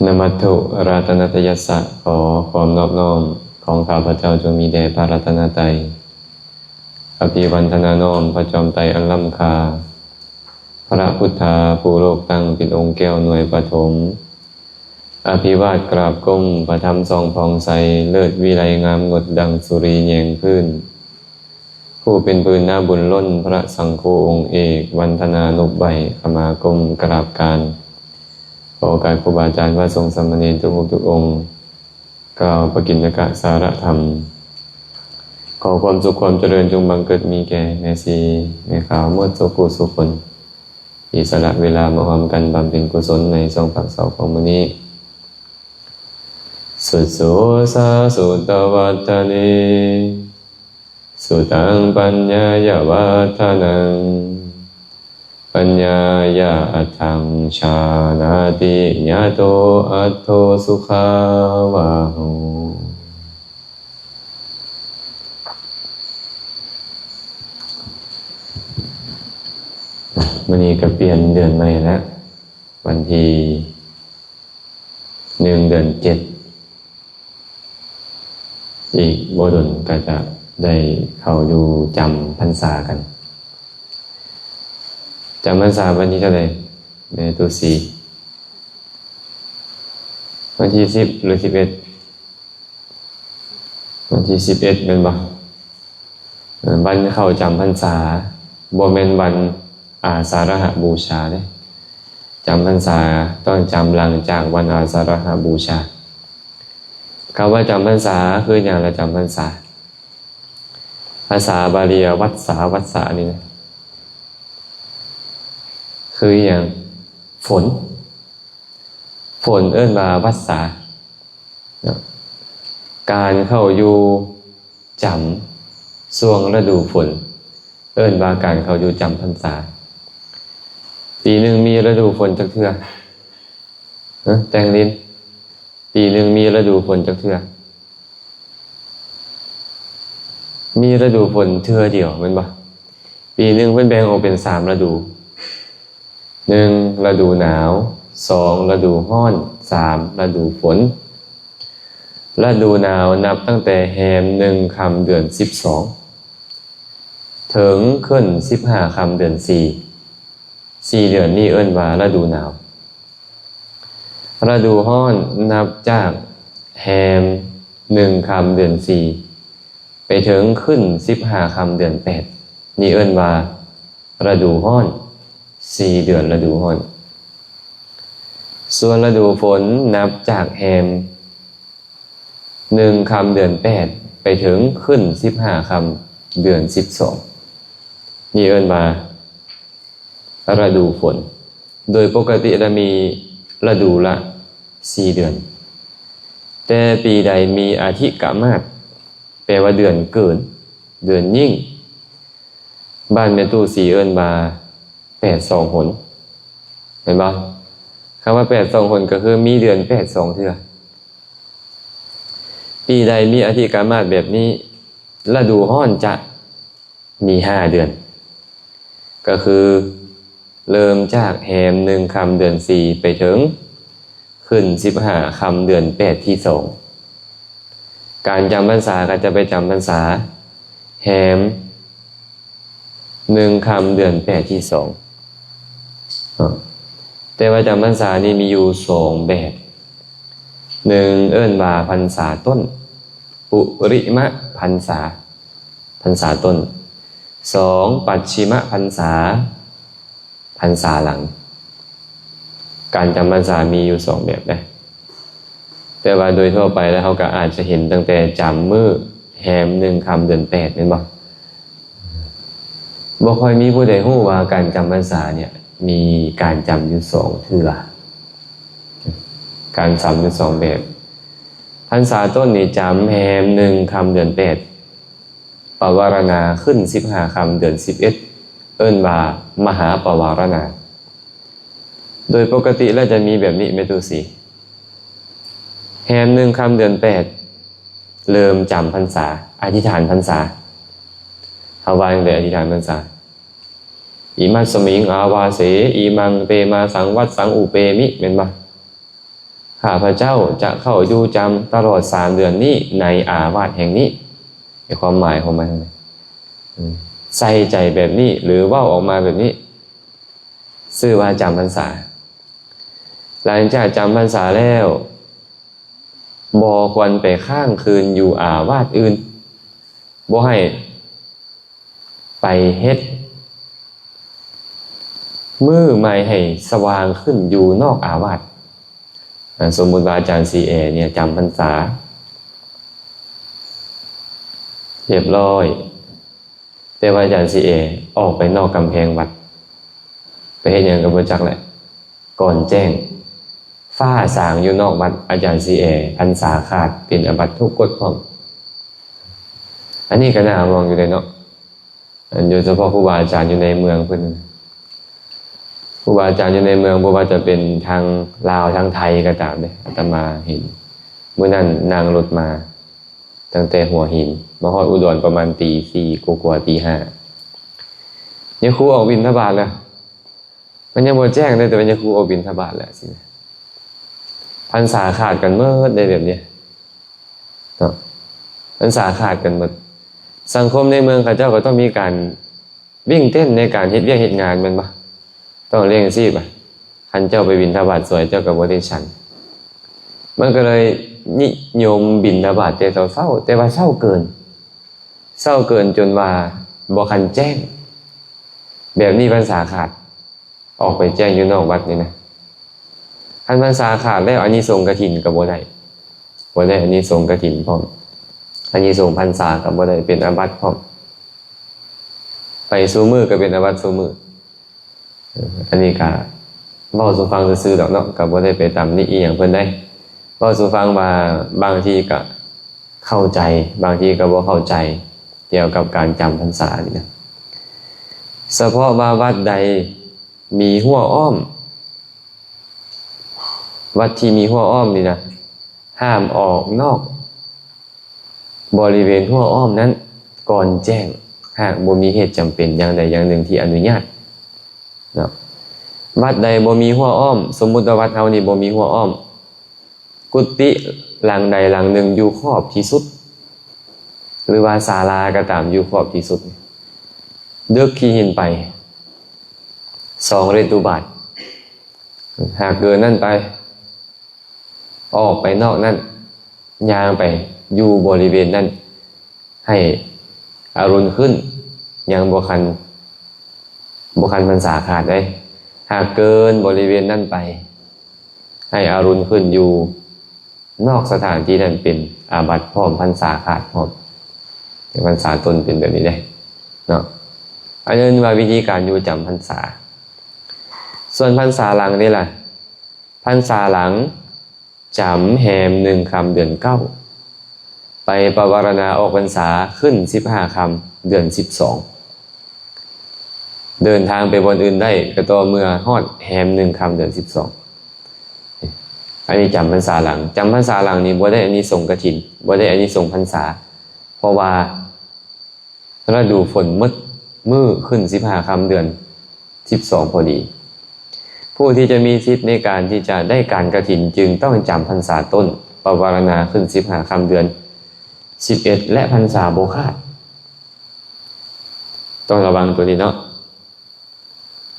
ນະມັດຖຸລັດຕະນະຕະຍັດສະ ຂໍຄວາມນອບນ້ອມຂອງຂ້າພະເຈົ້າຈົ່ງມີແດ່ພະລັດຕະນະໄຕ. ອະພິວັນທະນານ້ອມພະຈອມໄຕອັນລ້ຳຄ່າ, ພະພຸດທາຜູ້ໂລກຕັ້ງເປັນອົງແກ້ວໜ່ວຍປະຖົມ. ອະພິວາດກາບກົ້ມພະທຳສ່ອງຜ່ອງໃສ, ເລີດວິໄລງາມງົດດັ່ງສຸຣີແຍງພື້ນ. ຜູ້ເປັນພື້ນນາບຸນລົ້ນພະສັງໂຄອົງເອກ, ວັນທະນານົບໄຫວ້ຂະມາກົ້ມກາບການ. ຂໍໂອກາດຄູບາອາຈານ ພະສົງສາມະເນນທຸກຮູບທຸກອົງ ກ່າວປະກິນຍະກະສາລະທຳ. ຂໍຄວາມສຸກຄວາມຈະເລີນຈົ່ງບັງເກີດມີແກ່ແມ່ຊີແມ່ຂາວໝົດສູ່ຜູ້ສູ່ຄົນ ທີ່ສະຫຼະເວລາມາຮ່ວມກັນບຳເພັນກຸສົນໃນຊ່ວງພາກເຊົ້າຂອງມື້ນີ້. ສຸດໂສສາສຸດຕະວັດທະເນ ສຸຕັງປັນຍາຍະວັດທະນັງ ປັນຍາຍະອັດຖັງຊານາຕິຍະໂຕອັດໂທສຸຂາວະໂຫ. ມື້ນີ້ກໍປ່ຽນເດືອນໃໝ່ແລ້ວ ວັນທີ ໜຶ່ງ ເດືອນເຈັດ ອີກບໍ່ດົນກໍຈະໄດ້ເຂົ້າຢູ່ຈຳພັນສາກັນ. ຈຳພັນສາວັນທີເທົ່າໃດ ແມ່ຕູ້ສີ? ວັນທີສິບ ຫຼື ສິບເອັດ? ວັນທີສິບເອັດແມ່ນບໍ່? ເອີ ວັນເຂົ້າຈຳພັນສາ ບໍ່ແມ່ນວັນອາສາລະຫະບູຊາເດ້. ຈຳພັນສາຕ້ອງຈຳຫຼັງຈາກວັນອາສາລະຫະບູຊາ. ຄຳວ່າຈຳພັນສາຄືຫຍັງລະ? ຈຳພັນສາ ພາສາບາລີວ່າວັດສາ, ວັດສານີ້ນະ ຄືຫຍັງ? ຝົນ. ຝົນເອີ້ນວ່າວັດສາເນາະ. ການເຂົ້າຢູ່ຈຳຊ່ວງລະດູຝົນ ເອີ້ນວ່າການເຂົ້າຢູ່ຈຳພັນສາ. ປີໜຶ່ງມີລະດູຝົນຈັກເທື່ອ? ຮະ? ແຕ່ງລິນ. ປີໜຶ່ງມີລະດູຝົນຈັກເທື່ອ? ມີລະດູຝົນເທື່ອດຽວແມ່ນບໍ່? ປີໜຶ່ງເພິ່ນແບ່ງອອກເປັນສາມລະດູ. ໜຶ່ງ ລະດູໜາວ, ສອງ ລະດູຮ້ອນ, ສາມ ລະດູຝົນ. ລະດູໜາວນັບຕັ້ງແຕ່ແຮມໜຶ່ງຄ່ຳເດືອນສິບສອງ ເຖິງຂຶ້ນສິບຫ້າຄ່ຳເດືອນສີ່. ສີ່ເດືອນນີ້ເອີ້ນວ່າລະດູໜາວ. ລະດູຮ້ອນນັບຈາກແຮມໜຶ່ງຄ່ຳເດືອນສີ່ ໄປເຖິງຂຶ້ນສິບຫ້າຄ່ຳເດືອນແປດ ນີ້ເອີ້ນວ່າລະດູຮ້ອນ. ສີ່ເດືອນລະດູຮ້ອນ. ສ່ວນລະດູຝົນນັບຈາກແຮມໜຶ່ງຄ່ຳເດືອນແປດ ໄປເຖິງຂຶ້ນສິບຫ້າຄ່ຳເດືອນສິບສອງ ນີ້ເອີ້ນວ່າລະດູຝົນ. ໂດຍປົກກະຕິລະມີລະດູລະສີ່ເດືອນ, ແຕ່ປີໃດມີອະທິກະມາດ ແປວ່າເດືອນເກີນ, ເດືອນຍິ່ງ, ບ້ານແມ່ຕູ້ສີເອີ້ນວ່າແປດສອງຫົນ ແມ່ນບໍ່? ຄຳວ່າແປດສອງຫົນກໍຄືມີເດືອນແປດສອງເທື່ອ. ປີໃດມີອະທິກະມາດແບບນີ້ ລະດູຮ້ອນຈະມີຫ້າເດືອນ ກໍຄືເລີ່ມຈາກແຮມໜຶ່ງຄ່ຳເດືອນສີ່ ໄປເຖິງຂຶ້ນສິບຫ້າຄ່ຳເດືອນແປດທີສອງ. ການຈຳພັນສາກໍຈະໄປຈຳພັນສາແຮມໜຶ່ງຄ່ຳເດືອນແປດທີສອງເນາະ. ແຕ່ວ່າຈຳພັນສານີ້ມີຢູ່ສອງແບບ. ໜຶ່ງ ເອີ້ນວ່າພັນສາຕົ້ນ, ປຸລິມະພັນສາ, ພັນສາຕົ້ນ. ສອງ ປັດຊິມະພັນສາ, ພັນສາຫຼັງ. ການຈຳພັນສາມີຢູ່ສອງແບບເດ້ ແຕ່ວ່າໂດຍທົ່ວໄປແລ້ວ ເຮົາກໍອາດຈະເຫັນຕັ້ງແຕ່ຈຳມື້ແຮມໜຶ່ງຄ່ຳເດືອນແປດ ແມ່ນບໍ່? ບໍ່ຄ່ອຍມີຜູ້ໃດຮູ້ວ່າການຈຳພັນສາເນຍ ມີການຈຳຢູ່ສອງເທື່ອ, ການຈຳຢູ່ສອງແບບ. ພັນສາຕົ້ນນີ້ຈຳແຮມໜຶ່ງຄ່ຳເດືອນແປດ ປະວາລະນາຂຶ້ນສິບຫ້າຄ່ຳເດືອນສິບເອັດ ເອີ້ນວ່າມະຫາປະວາລະນາ. ໂດຍປົກກະຕິແລ້ວຈະມີແບບນີ້ ແມ່ຕູ້ສີ, ແຮມໜຶ່ງຄ່ຳເດືອນແປດ ເລີ່ມຈຳພັນສາ, ອະທິຖານພັນສາ. ເຮົາວ່າຈັ່ງໃດ ອະທິຖານພັນສາ? ອິມັດສະມິງອາວາເສ ອິມັງເຕມາສັງວັດສັງອຸເປມິ ແມ່ນບໍ່? ຂ້າພະເຈົ້າຈະເຂົ້າຢູ່ຈຳຕະຫຼອດສາມເດືອນນີ້ໃນອາວາດແຫ່ງນີ້. ໃນຄວາມໝາຍຂອງມັນ ອືມ ໃສ່ໃຈແບບນີ້ ຫຼື ເວົ້າອອກມາແບບນີ້ ຊື່ວ່າຈຳພັນສາ. ຫຼັງຈາກຈຳພັນສາແລ້ວ ບໍ່ຄວນໄປຄ້າງຄືນຢູ່ອາວາດອື່ນ, ບໍ່ໃຫ້ ໄປເຮັດມື້ໃໝ່ໃຫ້ສະຫວ່າງຂຶ້ນຢູ່ນອກອາວາດ. ອາ ສົມມຸດວ່າອາຈານສີແອນີ້ຈຳພັນສາຮຽບຮ້ອຍ, ແຕ່ວ່າອາຈານສີແອອອກໄປນອກກຳແພງວັດ ໄປເຮັດຫຍັງກໍບໍ່ຈັກແຫຼະ. ກ່ອນແຈ້ງ ຟ້າສາງຢູ່ນອກວັດ, ອາຈານສີແອພັນສາຂາດ ເປັນອາບັດທຸກກົດພ້ອມ. ອັນນີ້ກໍໜ້າຫ່ວງຢູ່ເດ້ເນາະ, ອັນ ໂດຍສະເພາະຄູບາອາຈານຢູ່ໃນເມືອງເພິ່ນ, ຄູບາອາຈານຢູ່ໃນເມືອງ ບໍ່ວ່າຈະເປັນທາງລາວທາງໄທກໍຕາມເດ້. ອາດຕະມາເຫັນ ມື້ນັ້ນນັ່ງລົດມາຕັ້ງແຕ່ຫົວຫີນ ມາຮອດອຸດອນປະມານຕີສີ່ກວ່າໆ ຕີຫ້າ ຍາຄູອອກບິນທະບາດແລ້ວ. ມັນຍັງບໍ່ແຈ້ງເດ້ ແຕ່ວ່າຍາຄູອອກບິນທະບາດແລ້ວຊີ້ນະ. ພັນສາຂາດກັນໝົດເດ້ແບບນີ້ເນາະ, ພັນສາຂາດກັນໝົດ. ສັງຄົມໃນເມືອງເຂົາເຈົ້າກໍຕ້ອງມີການວິ່ງເຕັ້ນໃນການເຮັດວຽກເຮັດງານແມ່ນບໍ່? ຕ້ອງລ້ຽງຊີບອະ. ຄັນເຈົ້າໄປບິນທະບາດຊ່ວຍ ເຈົ້າກໍບໍ່ໄດ້ສັນ. ມັນກໍເລີຍນິຍົມບິນທະບາດແຕ່ເຊົ້າໆ, ແຕ່ວ່າເຊົ້າເກີນ, ເຊົ້າເກີນຈົນວ່າບໍ່ທັນແຈ້ງ. ແບບນີ້ພັນສາຂາດ. ອອກໄປແຈ້ງຢູ່ນອກວັດນີ້ນະ. ຄັນພັນສາຂາດແລ້ວ ອານິສົງກະຖິນກໍບໍ່ໄດ້, ບໍ່ໄດ້ອານິສົງກະຖິນພ້ອມ, ອານິສົງພັນສາກໍບໍ່ໄດ້, ເປັນອາບັດພ້ອມ. ໄປຊຸມື້ກໍເປັນອາບັດຊຸມື້. ເອີ ອັນນີ້ກະເວົ້າສູ່ຟັງຊື່ໆດອກເນາະ, ກໍບໍ່ໄດ້ໄປຕຳໜິອີ່ຫຍັງເພິ່ນໃດ. ເວົ້າສູ່ຟັງວ່າບາງທີກໍເຂົ້າໃຈ, ບາງທີກໍບໍ່ເຂົ້າໃຈ ກ່ຽວກັບການຈຳພັນສານີ້ນະ. ສະເພາະວ່າວັດໃດ ມີຮົ້ວອ້ອມ, ວັດທີ່ມີຮົ້ວອ້ອມນີ້ນະ ຫ້າມອອກນອກບໍລິເວນຮົ້ວອ້ອມນັ້ນກ່ອນແຈ້ງ, ຫາກບໍ່ມີເຫດຈຳເປັນຢ່າງໃດຢ່າງໜຶ່ງທີ່ອະນຸຍາດເນາະ. ວັດໃດບໍ່ມີຮົ້ວອ້ອມ, ສົມມຸດວ່າວັດເຮົານີ້ບໍ່ມີຮົ້ວອ້ອມ, ກຸຕິຫຼັງໃດຫຼັງໜຶ່ງຢູ່ຂອບທີ່ສຸດ ຫຼືວ່າສາລາກໍຕາມ ຢູ່ຂອບທີ່ສຸດ, ດຶກຂີ້ຫີນໄປສອງເລນຕຸບາດ. ຫາກເກີນນັ້ນໄປ, ອອກໄປນອກນັ້ນ, ຍ່າງໄປຢູ່ບໍລິເວນນັ້ນ ໃຫ້ອາລຸນຂຶ້ນ, ຍັງບໍ່ຄັນ, ບໍ່ຄັນພັນສາຂາດເດ້. ຫາກເກີນບໍລິເວນນັ້ນໄປ, ໃຫ້ອາລຸນຂຶ້ນຢູ່ນອກສະຖານທີ່ນັ້ນ ເປັນອາບັດພ້ອມ, ພັນສາຂາດພ້ອມ. ແຕ່ພັນສາຕົ້ນເປັນແບບນີ້ເດ້ເນາະ. ອັນນັ້ນວ່າວິທີການຢູ່ຈຳພັນສາ. ສ່ວນພັນສາຫຼັງນີ້ລະ? ພັນສາຫຼັງ ຈຳແຮມໜຶ່ງຄ່ຳເດືອນເກົ້າ, ໄປປະວາລະນາອອກພັນສາຂຶ້ນສິບຫ້າຄ່ຳເດືອນສິບສອງ. ເດີນທາງໄປບ່ອນອື່ນໄດ້ກໍຕໍ່ເມື່ອຮອດແຮມໜຶ່ງຄ່ຳເດືອນສິບສອງ. ອັນນີ້ຈຳພັນສາຫຼັງ. ຈຳພັນສາຫຼັງນີ້ບໍ່ໄດ້ອານິສົງກະຖິນ, ບໍ່ໄດ້ອານິສົງພັນສາ, ເພາະວ່າ ລະດູຝົນໝົດມື້ຂຶ້ນສິບຫ້າຄ່ຳເດືອນສິບສອງພໍດີ. ຜູ້ທີ່ຈະມີສິດໃນການທີ່ຈະໄດ້ການກະຖິນ ຈຶ່ງຕ້ອງຈຳພັນສາຕົ້ນ, ປະວາລະນາຂຶ້ນສິບຫ້າຄ່ຳເດືອນສິບເອັດ ແລະ ພັນສາບໍ່ຂາດ. ຕ້ອງລະວັງຕົວນີ້ເນາະ.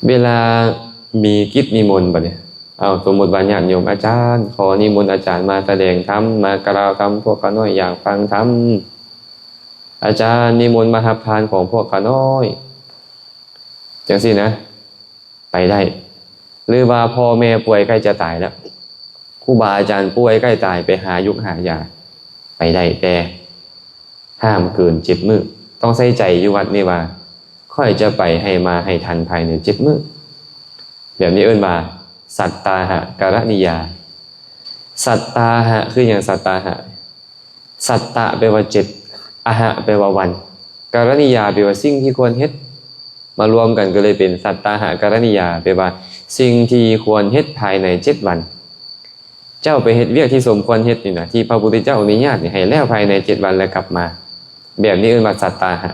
ເວລາມີກິດນິມົນບັດນີ້, ເອົາ ສົມມຸດວ່າຍາດໂຍມ, ອາຈານ ຂໍນິມົນອາຈານມາສະແດງທຳ, ມາກ່າວທຳ, ພວກຂ້ານ້ອຍຢາກຟັງທຳ, ອາຈານນິມົນມາຮັບທານຂອງພວກຂ້ານ້ອຍ, ຈັ່ງຊີ້ນະ, ໄປໄດ້. ຫຼືວ່າພໍ່ແມ່ປ່ວຍໃກ້ຈະຕາຍແລ້ວ, ຄູບາອາຈານປ່ວຍໃກ້ຕາຍ, ໄປຫາຢູກຫາຢາ, ໄປໄດ້, ແຕ່ ຫ້າມເກີນເຈັດມື້. ຕ້ອງໃສ່ໃຈຢູ່ວັດນີ້ວ່າ ຂ້ອຍຈະໄປໃຫ້ມາໃຫ້ທັນພາຍໃນເຈັດມື້. ແບບນີ້ເອີ້ນວ່າ ສັດຕາຫະກະລະນີຍາ. ສັດຕາຫະ ຄືຫຍັງ? ສັດຕາຫະ ສັດຕະແປວ່າເຈັດ, ອະຫະແປວ່າວັນ, ກະລະນີຍາແປວ່າສິ່ງທີ່ຄວນເຮັດ, ມາລວມກັນກໍເລີຍເປັນສັດຕາຫະກະລະນີຍາ, ແປວ່າສິ່ງທີ່ຄວນເຮັດພາຍໃນເຈັດວັນ. ເຈົ້າໄປເຮັດວຽກທີ່ສົມຄວນເຮັດນີ້ນະ, ທີ່ພະພຸດທະເຈົ້າອະນຸຍາດນີ້ ໃຫ້ແລ້ວພາຍໃນເຈັດວັນແລ້ວກັບມາ. ແບບນີ້ເອີ້ນວ່າສັດຕາຫະ.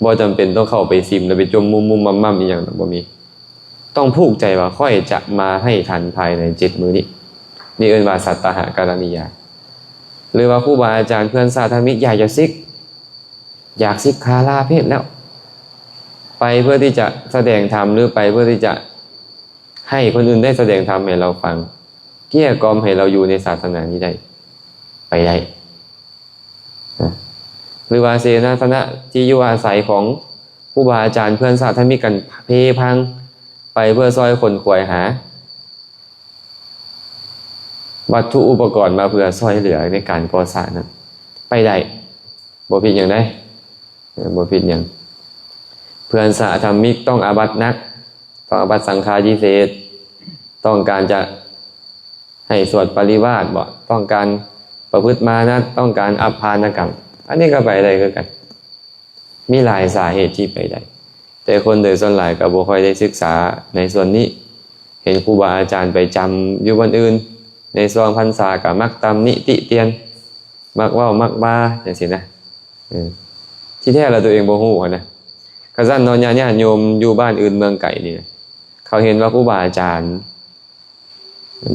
ບໍ່ຈຳເປັນຕ້ອງເຂົ້າໄປຊິມແລ້ວໄປຈົມມຸ້ມໆມ່ຳໆອີ່ຫຍັງນະ, ບໍ່ມີ. ຕ້ອງຜູກໃຈວ່າ ຂ້ອຍຈະມາໃຫ້ທັນພາຍໃນເຈັດມື້ນີ້. ນີ້ເອີ້ນວ່າສັດຕະຫະກະລະນີຍະ. ຫຼືວ່າຄູບາອາຈານເພື່ອນສາທຳມິກຢາກຈະສິກ ຢາກສິກຂາລາເພດແລ້ວ ໄປເພື່ອທີ່ຈະສະແດງທຳ ຫຼືໄປເພື່ອທີ່ຈະໃຫ້ຄົນອື່ນໄດ້ສະແດງທຳໃຫ້ເຮົາຟັງ ເກลี้ຍກ່ອມໃຫ້ເຮົາຢູ່ໃນສາສະໜານີ້ໄດ້ ໄປໄດ້. ນະ ຫຼືວ່າເສນາສະນະທີ່ຢູ່ອາໄສຂອງຄູບາອາຈານເພື່ອນສາທຳມິກກັນເພພັງ ໄປເພື່ອຊ່ອຍຂົນຂວາຍຫາວັດຖຸອຸປະກອນມາເພື່ອຊ່ອຍເຫຼືອໃນການກໍ່ສ້າງນັ້ນ ໄປໄດ້ ບໍ່ຜິດຫຍັງເດ້ ເອີ ບໍ່ຜິດຫຍັງ. ເພື່ອນສາທຳມິກຕ້ອງອາບັດໜັກ ຕ້ອງອາບັດສັງຄາທິເສດ ຕ້ອງການຈະ ໃຫ້ສວດປະລິວາດບໍ ຕ້ອງການປະພຶດມານັດ ຕ້ອງການອັບພານະກຳ ອັນນີ້ກໍໄປໄດ້ຄືກັນ. ມີຫຼາຍສາເຫດທີ່ໄປໄດ້ ແຕ່ຄົນໂດຍສ່ວນຫຼາຍກໍບໍ່ຄ່ອຍໄດ້ສຶກສາໃນສ່ວນນີ້. ເຫັນຄູບາອາຈານໄປຈຳຢູ່ບ່ອນອື່ນ ໃນຊ່ວງພັນສາກໍມັກຕຳໜິຕິຕຽນ ມັກເວົ້າມັກວ່າຈັ່ງຊີ້ນະ. ເອີ ທີ່ແທ້ແລ້ວຕົວເອງບໍ່ຮູ້ຫັ້ນນະ. ຄັນຊັ້ນເນາະ ຍາດໂຍມຢູ່ບ້ານອື່ນເມືອງໄກນີ້ນະ ເຂົາເຫັນວ່າຄູບາອາຈານ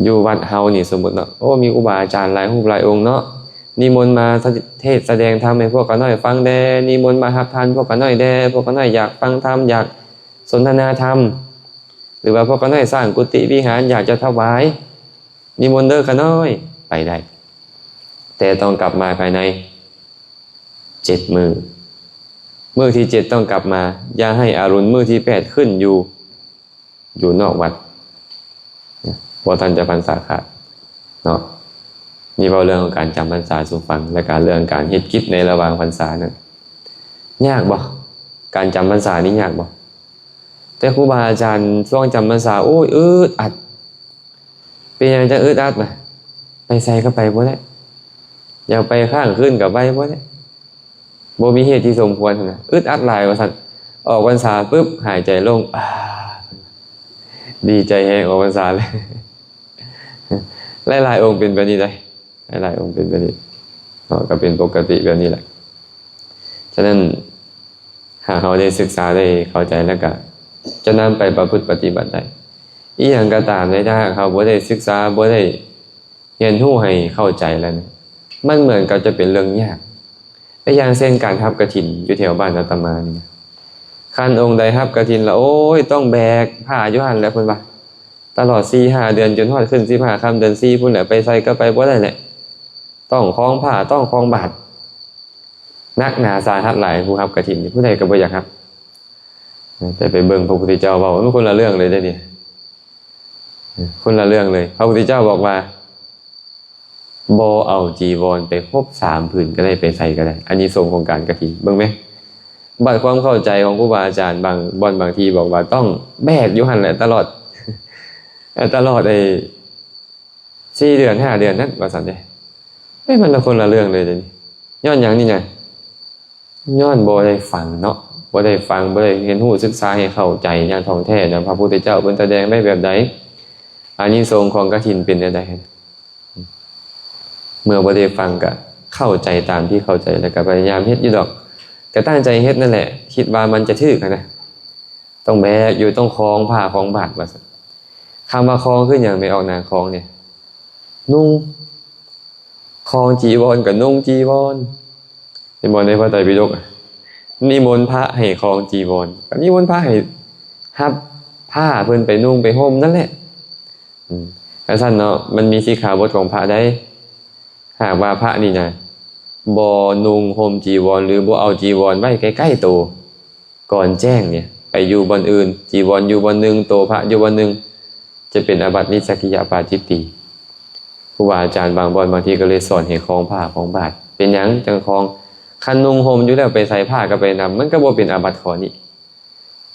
ຢູ່ວັດເຮົານີ້ ສົມມຸດເນາະ ໂອ້ ມີຄູບາອາຈານຫຼາຍຮູບຫຼາຍອົງເນາະ ນິມົນມາເທດສະແດງທຳໃຫ້ພວກຂ້ານ້ອຍຟັງແດ່ ນິມົນມາຮັບທານພວກຂ້ານ້ອຍແດ່ ພວກຂ້ານ້ອຍຢາກຟັງທຳ ຢາກສົນທະນາທຳ ຫຼືວ່າພວກຂ້ານ້ອຍສ້າງກຸຕິວິຫານ ຢາກຈະຖວາຍ ນິມົນເດີຂ້ານ້ອຍ ໄປໄດ້ ແຕ່ຕ້ອງກັບມາພາຍໃນເຈັດມື້ ມື້ທີເຈັດຕ້ອງກັບມາ ຢ່າໃຫ້ອາລຸນມື້ທີແປດຂຶ້ນຢູ່ ຢູ່ນອກວັດ ບໍ່ທັນຈະພັນສາຂາດເນາະ. ນີ້ເວົ້າເລື່ອງຂອງການຈຳພັນສາສູ່ຟັງ ແລະກະເລື່ອງການເຮັດກິດໃນລະຫວ່າງພັນສານັ້ນ ຍາກບໍ່? ການຈຳພັນສານີ້ຍາກບໍ່? ແຕ່ຄູບາອາຈານຊ່ວງຈຳພັນສາ ໂອ້ຍ ອຶດອັດ. ເປັນຫຍັງຈັ່ງອຶດອັດນະ? ໄປໃສກໍໄປບໍ່ໄດ້ ຢາກໄປຄ້າງຄືນກໍໄປບໍ່ໄດ້ ບໍ່ມີເຫດທີ່ສົມຄວນຫັ້ນນະ ອຶດອັດຫຼາຍວ່າຊັ້ນ. ອອກພັນສາປຶບ ຫາຍໃຈໂລ່ງ ອາ ດີໃຈແຮງ ອອກພັນສາເລີຍ. ຫຼາຍໆອົງເປັນແບບນີ້ໄດ໋ ຫຼາຍໆອົງເປັນແບບນີ້ເນາະ ກໍເປັນປົກກະຕິແບບນີ້ແຫຼະ. ສະນັ້ນ ຫາກເຮົາໄດ້ສຶກສາໄດ້ເຂົ້າໃຈ ແລ້ວກະຈະນຳໄປປະພຶດປະຕິບັດໄດ້. ອີ່ຫຍັງກໍຕາມໃດ ຖ້າຫາກເຮົາບໍ່ໄດ້ສຶກສາ ບໍ່ໄດ້ຮຽນຮູ້ໃຫ້ເຂົ້າໃຈແລ້ວນີ້ ມັນເໝືອນກັບຈະເປັນເລື່ອງຍາກ. ແລະ ຢ່າງເຊັ່ນການຮັບກະຖິນຢູ່ແຖວບ້ານອາດຕະມານີ້ນະ ຄັນອົງໃດຮັບກະຖິນລະ ໂອ້ຍ ຕ້ອງແບກຜ້າຢູ່ຫັ້ນແຫຼະ ເພິ່ນວ່າ ຕະຫຼອດສີ່ຫ້າເດືອນ ຈົນຮອດຂຶ້ນສິບຫ້າຄ່ຳເດືອນສີ່ພຸ້ນແຫຼະ ໄປໃສກໍໄປບໍ່ໄດ້ແຫຼະ ຕ້ອງຄອງຜ້າ ຕ້ອງຄອງບາດ. ໜັກໜາສາຫັດຫຼາຍ ຜູ້ຮັບກະຖິນນີ້ ຜູ້ໃດກໍບໍ່ຢາກຮັບ. ແຕ່ໄປເບິ່ງພະພຸດທະເຈົ້າເວົ້າ ມັນຄົນລະເລື່ອງເລີຍເດ້ນີ້ ຄົນລະເລື່ອງເລີຍ. ພະພຸດທະເຈົ້າບອກວ່າ ບໍ່ເອົາຈີວອນໄປຄົບສາມຜືນກໍໄດ້ ໄປໃສກໍໄດ້ ອານິສົງຂອງການກະຖິນ ເບິ່ງແມ. ບັດຄວາມເຂົ້າໃຈຂອງຄູບາອາຈານບາງບ່ອນບາງທີ່ບອກວ່າຕ້ອງແບກຢູ່ຫັ້ນແຫຼະຕະຫຼອດ ເອີ ຕະຫຼອດໄອ້ ສີ່ເດືອນຫ້າເດືອນນັ້ນວ່າຊັ້ນເດ້. ເອີ ມັນລະຄົນລະເລື່ອງເລີຍເດນີ້. ຍ້ອນຫຍັງນີ້ນະ? ຍ້ອນບໍ່ໄດ້ຟັງເນາະ ບໍ່ໄດ້ຟັງ ບໍ່ໄດ້ຮຽນຮູ້ສຶກສາໃຫ້ເຂົ້າໃຈຢ່າງທ່ອງແທ້ນະ ພະພຸດທະເຈົ້າເພິ່ນສະແດງໄວ້ແບບໃດ ອານິສົງຂອງກະຖິນເປັນແນວໃດ. ເມື່ອບໍ່ໄດ້ຟັງກະເຂົ້າໃຈຕາມທີ່ເຂົ້າໃຈ ແລ້ວກະພະຍາຍາມເຮັດຢູ່ດອກ ກະຕັ້ງໃຈເຮັດນັ້ນແຫຼະ ຄິດວ່າມັນຈະຖືກຫັ້ນນະ. ຕ້ອງແບກຢູ່ ຕ້ອງຄອງຜ້າຄອງບາດວ່າຊັ້ນ. ຄຳວ່າຄອງຄືຫຍັງແມ່ອອກນາງ? ຄອງນີ້ນຸ່ງ ຄອງຈີວອນກໍນຸ່ງຈີວອນ ເຫັນບໍ່ໃນພະໄຕປິດົກ? ນິມົນພະໃຫ້ຄອງຈີວອນ ກໍນິມົນພະໃຫ້ຮັບຜ້າເພິ່ນໄປນຸ່ງໄປຫົ່ມນັ້ນແຫຼະ. ອືມ ຈັ່ງຊັ້ນເນາະ ມັນມີສິກຂາບົດຂອງພະໃດ໋ ຫາກວ່າພະນີ້ນະ ບໍ່ນຸ່ງຫົ່ມຈີວອນ ຫຼື ບໍ່ເອົາຈີວອນໄວ້ໃກ້ໆໂຕ ກ່ອນແຈ້ງນີ້ ໄປຢູ່ບ່ອນອື່ນ ຈີວອນຢູ່ບ່ອນໜຶ່ງ ໂຕພະຢູ່ບ່ອນໜຶ່ງ ຈະເປັນອາບັດນິດສັກກິຍະປາຈິດຕີ. ຄູບາອາຈານບາງບ່ອນບາງທີກໍເລີຍສອນໃຫ້ຄອງຜ້າຄອງບາດ. ເປັນຫຍັງຈັ່ງຄອງ? ຄັນນຸ່ງຫົ່ມຢູ່ແລ້ວໄປໃສ່ ຜ້າກໍໄປນຳ ມັນກໍບໍ່ເປັນອາບັດຂໍ້ນີ້.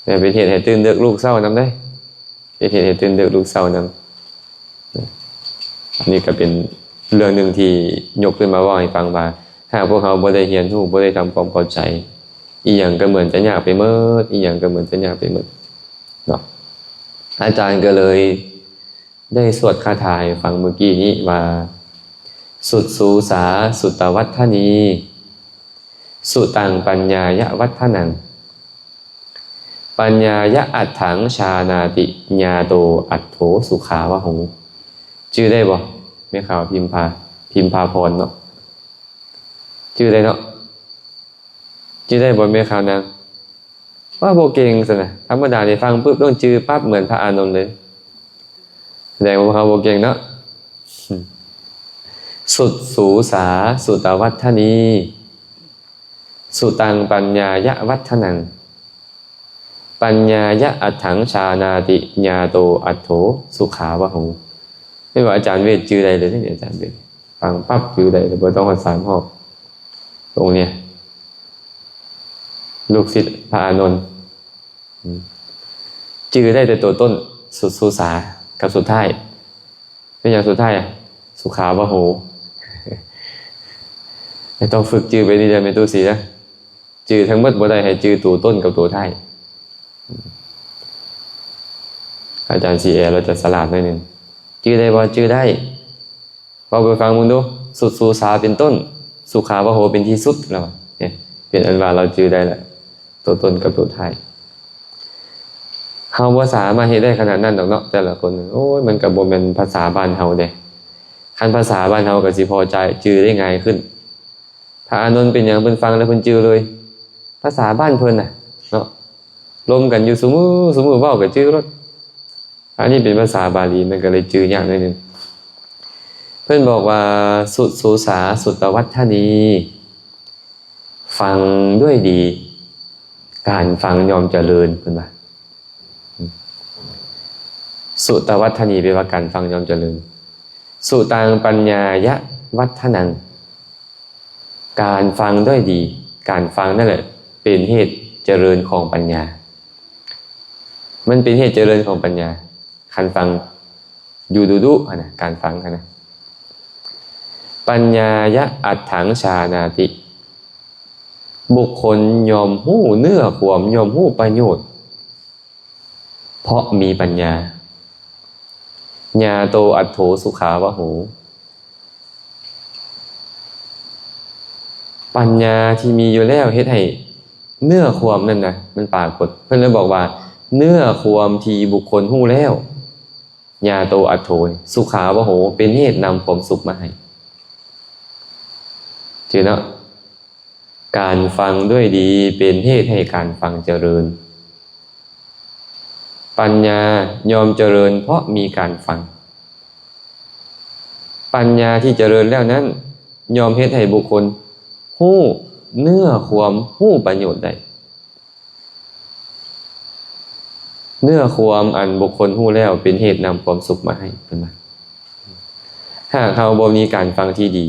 ແມ່ນເປັນເຫດໃຫ້ຕື່ນເດິກລູກເຊົ້ານຳເດ້ ເປັນເຫດໃຫ້ຕື່ນເດິກລູກເຊົ້ານຳ. ອັນນີ້ກໍເປັນເລື່ອງໜຶ່ງທີ່ຍົກຂຶ້ນມາເວົ້າໃຫ້ຟັງວ່າ ຖ້າພວກເຮົາບໍ່ໄດ້ຮຽນຮູ້ ບໍ່ໄດ້ທຳຄວາມເຂົ້າໃຈ ອີ່ຫຍັງກໍເໝືອນຈະຍາກໄປໝົດ ອີ່ຫຍັງກໍເໝືອນຈະຍາກໄປໝົດເນາະ. ອາຈານກໍເລີຍໄດ້ສວດຄາຖາໃຫ້ຟັງມື້ກີ້ນີ້ວ່າ ສຸດສູສາ ສຸດຕະວັດທະນີ ສຸຕັງປັນຍາຍະວັດທະນັງ ປັນຍາຍະອັດຖັງ ຊານາຕິ ຍາໂຕອັດໂທ ສຸຂາວະຫົງ. ຈື່ໄດ້ບໍ່? ແມ່ຂາວພິມພາ ພິມພາພອນເນາະ ຈື່ໄດ້ເນາະ? ຈື່ໄດ້ບໍ່ແມ່ຂາວນາງ? ວ່າບໍ່ເກັ່ງຊັ້ນນະ ທຳມະດານີ້ຟັງປຶບຕ້ອງຈື່ປັບເໝືອນພະອານົນເລີຍ ແສດງວ່າພວກເຮົາບໍ່ເກັ່ງເນາະ. ສຸດສູສາ ສຸຕະວັດທະນີ ສຸຕັງປັນຍາຍະວັດທະນັງ ປັນຍາຍະອັດຖັງ ຊານາຕິ ຍາໂຕອັດໂທ ສຸຂາວະໂຫ. ແມ່ນວ່າອາຈານເວດຈື່ໄດ້ເລີຍເດ້ ອາຈານເວດ ຟັງປັບຈື່ໄດ້ເລີຍ ບໍ່ຕ້ອງຮອດສາມຮອບ. ອົງເນີ້ຍ ລູກສິດພະອານົນ ອືມ ຈື່ໄດ້ແຕ່ໂຕຕົ້ນ ສຸດສູສາ ກັບສຸດທ້າຍ. ເປັນຫຍັງສຸດທ້າຍອະ? ສຸຂາວະໂຫ. ຕ້ອງຝຶກຈື່ໄປເລື້ອຍໆ ແມ່ຕູ້ສີນະ. ຈື່ທັງໝົດບໍ່ໄດ້ ໃຫ້ຈື່ໂຕຕົ້ນກັບໂຕທ້າຍ. ອາຈານຊີແອ ລາວຈະສະຫຼາດໜ້ອຍໜຶ່ງ. ຈື່ໄດ້ບໍ່? ຈື່ໄດ້. ເວົ້າໄປຟັງເບິ່ງດູ. ສຸດສູສາເປັນຕົ້ນ ສຸຂາວະໂຫເປັນທີ່ສຸດ ລາວວ່າ. ເຫັນ ເປັນອັນວ່າລາວຈື່ໄດ້ລະ ໂຕຕົ້ນກັບໂຕທ້າຍ. ເຮົາບໍ່ສາມາດເຮັດໄດ້ຂະໜາດນັ້ນດອກເນາະ ແຕ່ລະຄົນ. ໂອ້ຍ ມັນກໍບໍ່ແມ່ນພາສາບ້ານເຮົາເດ້. ຄັນພາສາບ້ານເຮົາກໍຊິພໍຈະຈື່ໄດ້ງ່າຍຂຶ້ນ. ພະອານົນເປັນຫຍັງເພິ່ນຟັງແລ້ວເພິ່ນຈື່ເລີຍ? ພາສາບ້ານເພິ່ນນະເນາະ ລົມກັນຢູ່ຊຸມື້ ຊຸມື້ເວົ້າກໍຈື່ໂລດ. ອັນນີ້ເປັນພາສາບາລີ ມັນກໍເລີຍຈື່ຍາກໜ້ອຍໜຶ່ງ. ເພິ່ນບອກວ່າ ສຸດສູສາ ສຸຕະວັດທະນີ ຟັງດ້ວຍດີ ການຟັງຍ່ອມຈະເລີນ ເພິ່ນວ່າ. ສຸຕະວັດທະນີ ແປວ່າການຟັງຍ່ອມຈະເລີນ. ສຸຕັງປັນຍາຍະວັດທະນັງ ການຟັງດ້ວຍດີ ການຟັງນັ້ນແຫຼະເປັນເຫດຈະເລີນຂອງປັນຍາ. ມັນເປັນເຫດຈະເລີນຂອງປັນຍາ ຄັນຟັງຢູ່ດຸໆຫັ້ນນະ ການຟັງຫັ້ນນະ. ປັນຍາຍະອັດຖັງ ຊານາຕິ ບຸກຄົນຍ່ອມຮູ້ເນື້ອຄວາມ ຍ່ອມຮູ້ປະໂຫຍດ ເພາະມີປັນຍາ. ຍາໂຕອັດໂທ ສຸຂາວະໂຫ. ປັນຍາທີ່ມີຢູ່ແລ້ວເຮັດໃຫ້ເນື້ອຄວາມນັ້ນນະ ມັນປາກົດ. ເພິ່ນເລີຍບອກວ່າ ເນື້ອຄວາມທີ່ບຸກຄົນຮູ້ແລ້ວ ຍາໂຕອັດໂທ ສຸຂາວະໂຫ ເປັນເຫດນຳຄວາມສຸກມາໃຫ້. ຈື່ເນາະ? ການຟັງດ້ວຍດີເປັນເຫດໃຫ້ການຟັງຈະເລີນ. ປັນຍາຍ່ອມຈະເລີນເພາະມີການຟັງ. ປັນຍາທີ່ຈະເລີນແລ້ວນັ້ນ ຍ່ອມເຮັດໃຫ້ບຸກຄົນຮູ້ເນື້ອຄວາມ ຮູ້ປະໂຫຍດໄດ້. ເນື້ອຄວາມອັນບຸກຄົນຮູ້ແລ້ວ ເປັນເຫດນຳຄວາມສຸກມາໃຫ້ ເພິ່ນວ່າ. ຫາກເຮົາບໍ່ມີການຟັງທີ່ດີ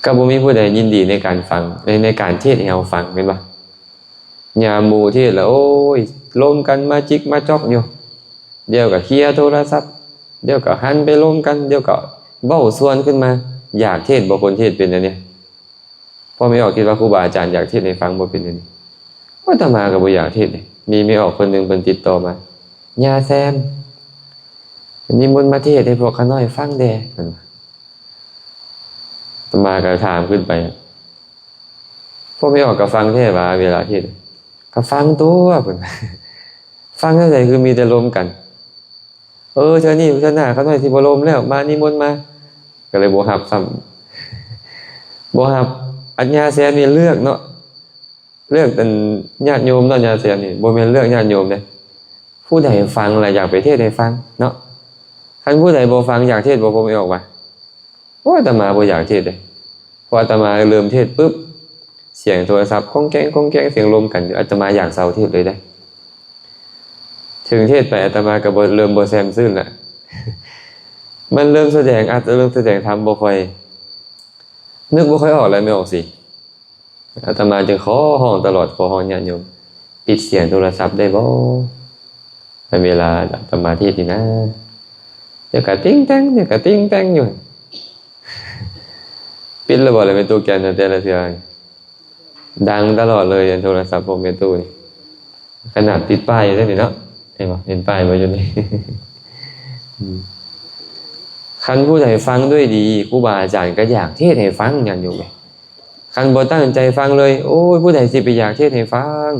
ກໍບໍ່ມີຜູ້ໃດຍິນດີໃນການຟັງ ໃນ ໃນການເທດໃຫ້ເຮົາຟັງ ແມ່ນບໍ່? ຍາມໝູ່ເທດລະ ໂອ້ຍ ລົມກັນມາຈິກມາຈອກຢູ່ ດຽວກໍເຄຍໂທລະສັບ ດຽວກໍຫັນໄປລົມກັນ ດຽວກໍເວົ້າສວນຂຶ້ນມາ. ຢາກເທດບໍ່? ຄົນເທດເປັນແນວນີ້. ພໍ່ແມ່ອອກຄິດວ່າຄູບາອາຈານຢາກເທດໃຫ້ຟັງບໍ່? ເປັນແນວນີ້. ອາດຕະມາກໍບໍ່ຢາກເທດເດ. ມີແມ່ອອກຄົນໜຶ່ງເພິ່ນຕິດຕໍ່ມາ ຍາແຊມ ນິມົນມາເທດໃຫ້ພວກຂ້ານ້ອຍຟັງແດ່ ເພິ່ນວ່າ. ອາດຕະມາກໍຖາມຂຶ້ນໄປ ພວກແມ່ອອກກໍຟັງແທ້ຫວາເວລາເທດ? ກໍຟັງຕົວະ ເພິ່ນວ່າ. ຟັງແນວໃດ ຄືມີແຕ່ລົມກັນ? ເອີ ເທື່ອນີ້ເທື່ອໜ້າຂ້ານ້ອຍຊິບໍ່ລົມແລ້ວ ມານິມົນມາ. ກໍເລີຍບໍ່ຮັບຊ້ຳ ບໍ່ຮັບ. ອັນຍາແຊມນີ້ເລືອກເນາະ ເລືອກອັນຍາດໂຍມເນາະ ຍາແຊມນີ້ ບໍ່ແມ່ນເລືອກຍາດໂຍມເດ້. ຜູ້ໃດຟັງລະຢາກໄປເທດໃຫ້ຟັງເນາະ. ຄັນຜູ້ໃດບໍ່ຟັງ ຢາກເທດບໍ່? ພໍ່ແມ່ອອກວ່າ ໂອ້ຍ ອາດຕະມາບໍ່ຢາກເທດເດ້. ພໍອາດຕະມາເລີ່ມເທດປຶບ ສຽງໂທລະສັບກ້ອງແກ້ງກ້ອງແກ້ງ ສຽງລົມກັນຢູ່ ອາດຕະມາຢາກເຊົາເທດເລີຍເດ້. ເຖິງເທດໄປ ອາດຕະມາກໍບໍ່ ເລີ່ມບໍ່ແຊມຊື່ນລະ. ມັນເລີ່ມສະແດງ ອາດຈະເລີ່ມສະແດງທຳບໍ່ຄ່ອຍ ນຶກບໍ່ຄ່ອຍອອກແລ້ວ ແມ່ອອກຊິ. ອາດຕະມາຈຶ່ງຂໍຮ້ອງຕະຫຼອດ ຂໍຮ້ອງຍາດໂຍມ ປິດສຽງໂທລະສັບໄດ້ບໍ່ ໃນເວລາອາດຕະມາເທດນີ້ນະ? ດຽວກະຕິງແຕ່ງ ດຽວກະຕິງແຕ່ງຢູ່. ປິດແລ້ວບໍ່ລະແມ່ຕູ້ແກນ ແຕ່ລະເທື່ອ ດັງຕະຫຼອດເລີຍ ອັນໂທລະສັບພວກແມ່ຕູ້ນີ້. ຂະໜາດຕິດປ້າຍຢູ່ເດ້ນີ້ເນາະ ເຫັນບໍ່? ເຫັນປ້າຍບໍ່ຢູ່ນີ້? ອືມ ຄັນຜູ້ໃດຟັງດ້ວຍດີ ຄູບາອາຈານກໍຢາກເທດໃຫ້ຟັງ ຍາດໂຍມເອີຍ. ຄັນບໍ່ຕັ້ງໃຈຟັງເລີຍ ໂອ້ຍ ຜູ້ໃດຊິໄປຢາກເທດໃຫ້ຟັງ?